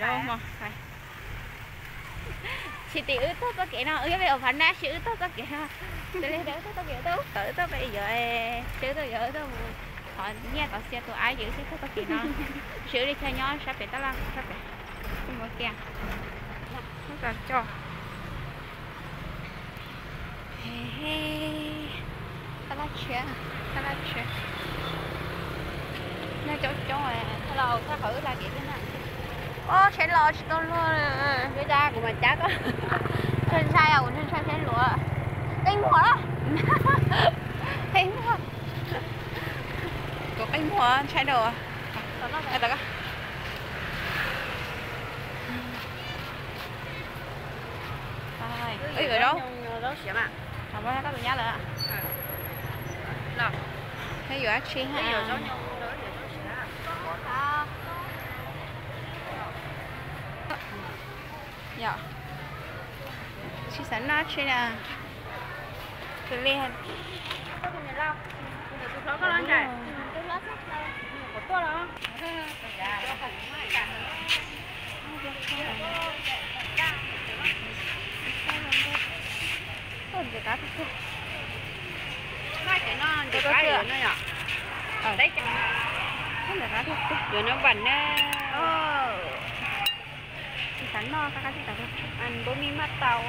Zoo os. Tsis tim wb tuaj txoj kev no, wb nyob pem Hauv Phav Nab, wb tuaj txoj kev no, wb tuaj pem yuav, wb tuaj yuav, wb tuaj mus thov nyiaj tov xia tus aib ces wb tuaj txoj kev no. Tab sis wb li chaw nyob sab pem tab laj sab pem, mus kiag, wb txog coj. Tab laj tshiab, tab laj tshiab. Nyob coob coob, thaj los thaj qhov wb hla kev thiab na. Ob, saib los tsis tau luag. Kuv da kuv mam cab koj. Ntshai ntshai, kuv ntshai ntshai saib luag. Qeej muag, qeej muag. Tus qeej muag ntshai dua. Zaub, koj tus nyab lawm. Yuav dab tsi ha? Yom, tsis xav noj tsi na. Tus li Yuav noj vam na. Tsis xav noj qab qab tib tas. Npua mij maj tau.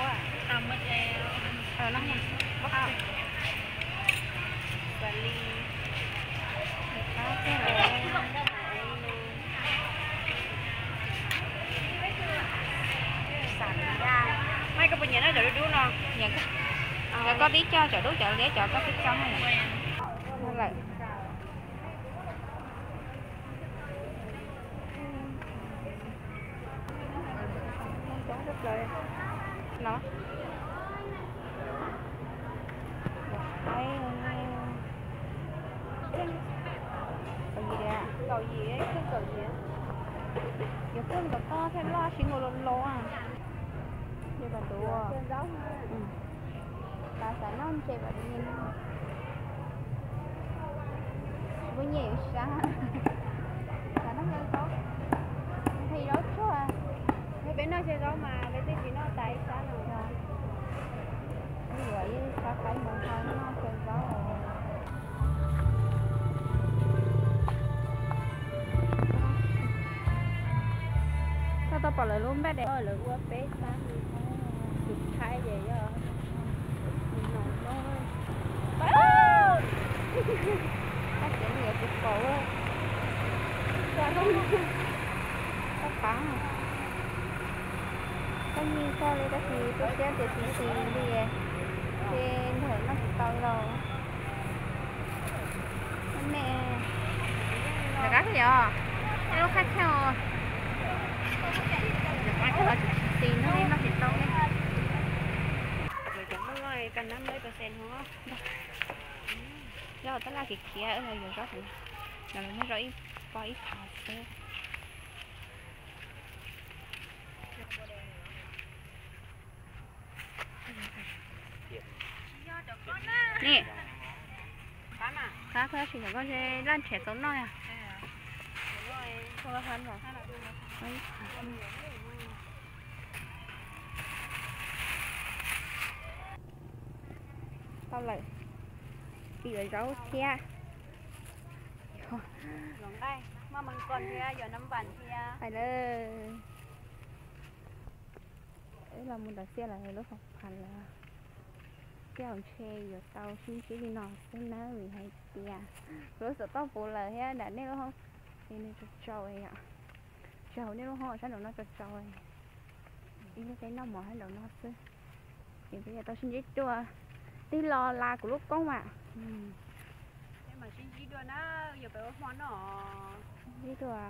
Xas li. Maj, koj puas nyiam noj cov dub dub no? Nyiam. Cov koj tib co, cov dub cov liab cov koj tib co lawm. No, kaum yim, kaum yim, yuav koj kom toj thiaj loj, siv nkaus los los. Yog kom tus, tas xav noj ntses vam tus nyiam, kuv nyiam ib sab, xav noj xyaw zaub, nqhis zaub tsuag. Yog peb noj xyaw zaub mas peb twb tsis noj tas ib sab no. Wb yuav ib sab qaib mus ho noj xyaw zaub. Koj tau pom lawv lub npaj de, lawv ua peb sab, tus tshaib ces yog no. Koj tsev yuav tus pom, koj pab, koj nyiag koj li tab sis tu siab tias tsis xis li, ces ntawm noj tsis tau los. Me, lawv qab yog lub qab chaw, lawv qab chaw los tsis xis no noj tsis tau li. Cov muaj ka nab lawm pes xees no. Yog tab laj khiav khiav, yuav zaub, no lawv muab zaub ib pob ib phav xwb. Ni, qab koj tsis kom koj laj nrhiav tau noj. Tau lawm, yuav zaub thiab. Hais lawm. Wb los mus ntawm Xiaj lawv lub foob phas lawm. Tej zaum ntshe yuav tau sib ntsib li no xwb nawb, vim hais tias kuv lub xov tooj puv lawm thiab nram nej lub hoob, es nws tsaus tsaus yom. Tsis hauv nej lub hoob, sab nraum no tsaus tsaus, ib lub teb noj mov sab nraum no xwb. Es peb yuav tau sib ntsib dua, tig los las kuv lub koob mas. Sib ntsib dua na, yog peb ua hmo noj. Sib ntsib dua.